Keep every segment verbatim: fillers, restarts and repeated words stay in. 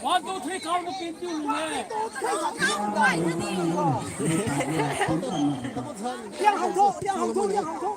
One, two, three, count the pin tu ne. Liang hang tho, liang hang tho, liang hang tho.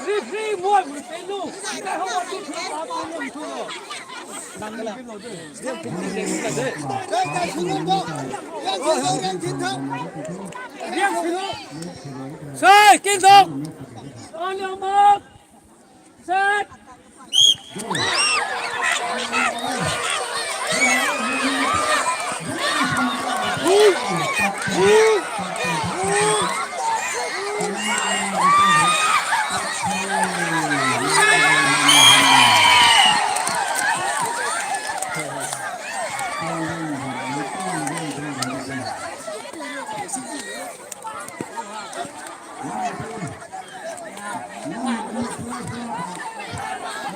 Referee, muan mei tei nu. Ikai hou tu thu pa tu nu thu. Nang la. Riang sini. Sai, kin dok. Aniu mak. Set.